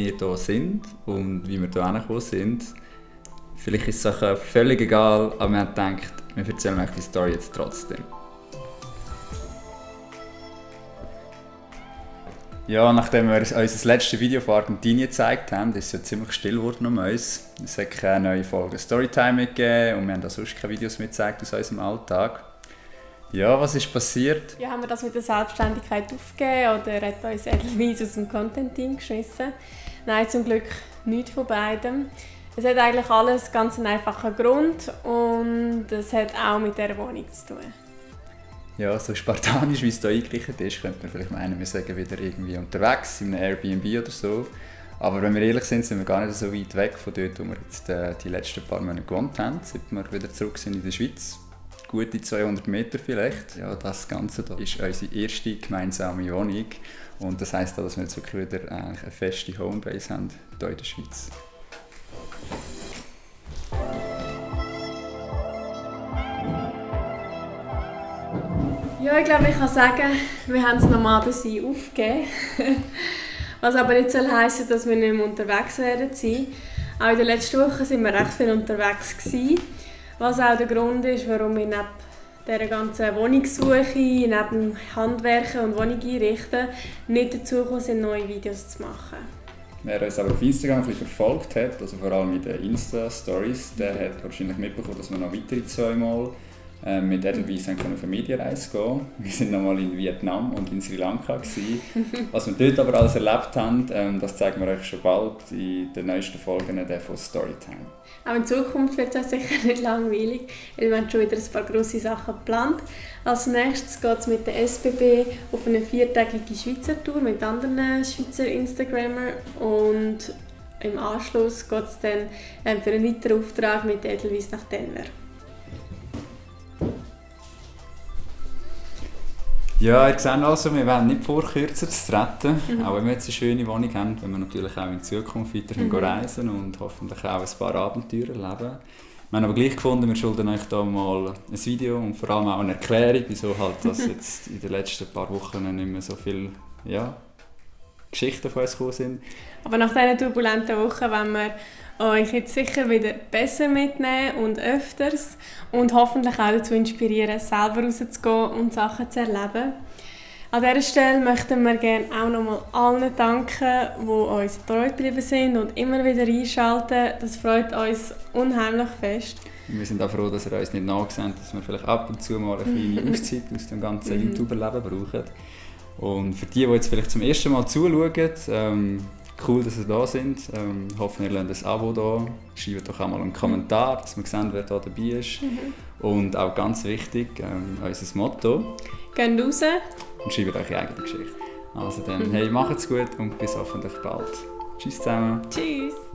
wir hier sind und wie wir hier hingekommen sind. Vielleicht ist es auch völlig egal, aber wir haben gedacht, wir erzählen euch die Story jetzt trotzdem. Ja, nachdem wir unser letztes Video von Argentinien gezeigt haben, ist es ja ziemlich still geworden um uns. Es hat keine neue Folge Storytime gegeben und wir haben auch sonst keine Videos mehr gezeigt aus unserem Alltag. Ja, was ist passiert? Ja, haben wir das mit der Selbstständigkeit aufgegeben oder hat uns Edelweiss aus dem Content-Team geschmissen? Nein, zum Glück nichts von beidem. Es hat eigentlich alles ganz einen einfachen Grund und es hat auch mit dieser Wohnung zu tun. Ja, so spartanisch wie es hier eingerichtet ist, könnte man vielleicht meinen, wir sagen wieder irgendwie unterwegs, in einem Airbnb oder so. Aber wenn wir ehrlich sind, sind wir gar nicht so weit weg von dort, wo wir jetzt die letzten paar Monate gewohnt haben, seit wir wieder zurück sind in der Schweiz. Gute 200 Meter vielleicht. Ja, das Ganze hier ist unsere erste gemeinsame Wohnung. Und das heisst auch, dass wir jetzt wirklich wieder eine feste Homebase haben hier in der Schweiz. Ja, ich glaube, ich kann sagen, wir haben das Nomadensein aufgegeben. Was aber nicht heissen soll, dass wir nicht mehr unterwegs werden sein. Auch in den letzten Wochen waren wir recht viel unterwegs gewesen. Was auch der Grund ist, warum wir neben dieser ganzen Wohnungssuche, neben Handwerken und Wohnung einrichten, nicht dazu gekommen sind, neue Videos zu machen. Wer uns aber auf Instagram ein bisschen verfolgt hat, also vor allem mit den Insta-Stories, der hat wahrscheinlich mitbekommen, dass wir noch weitere 2 Mal mit Edelweiss auf eine Medienreise gehen. Wir waren nochmal in Vietnam und in Sri Lanka. Was wir dort aber alles erlebt haben, das zeigen wir euch schon bald in den neuesten Folgen von Storytime. Auch in Zukunft wird es sicher nicht langweilig, weil wir haben schon wieder ein paar grosse Sachen geplant. Als nächstes geht es mit der SBB auf eine 4-tägige Schweizer Tour mit anderen Schweizer Instagrammern und im Anschluss geht es dann für einen weiteren Auftrag mit Edelweiss nach Denver. Ja, ihr seht also, wir wollen nicht vor, kürzer zu treten, auch wenn wir jetzt eine schöne Wohnung haben, wenn wir natürlich auch in Zukunft weiterhin reisen und hoffentlich auch ein paar Abenteuer erleben. Wir haben aber gleich gefunden, wir schulden euch hier mal ein Video und vor allem auch eine Erklärung, wieso halt das jetzt in den letzten paar Wochen nicht mehr so viele Geschichten von uns gekommen sind. Aber nach diesen turbulenten Wochen wollen wir euch jetzt sicher wieder besser mitnehmen und öfters und hoffentlich auch dazu inspirieren, selber rauszugehen und Sachen zu erleben. An dieser Stelle möchten wir gerne auch nochmal allen danken, die uns treu geblieben sind und immer wieder einschalten. Das freut uns unheimlich fest. Wir sind auch froh, dass ihr uns nicht nachgesehen, dass wir vielleicht ab und zu mal eine kleine Auszeit aus dem ganzen YouTuber-Leben brauchen. Und für die jetzt vielleicht zum ersten Mal zuschauen, cool, dass ihr da sind. Hoffen, ihr lasst ein Abo da. Schreibt doch auch mal einen Kommentar, dass wir sehen, wer da dabei ist. Und auch ganz wichtig, unser Motto. Geht raus und schreibt eure eigene Geschichte. Also dann, hey, macht's gut und bis hoffentlich bald. Tschüss zusammen. Tschüss.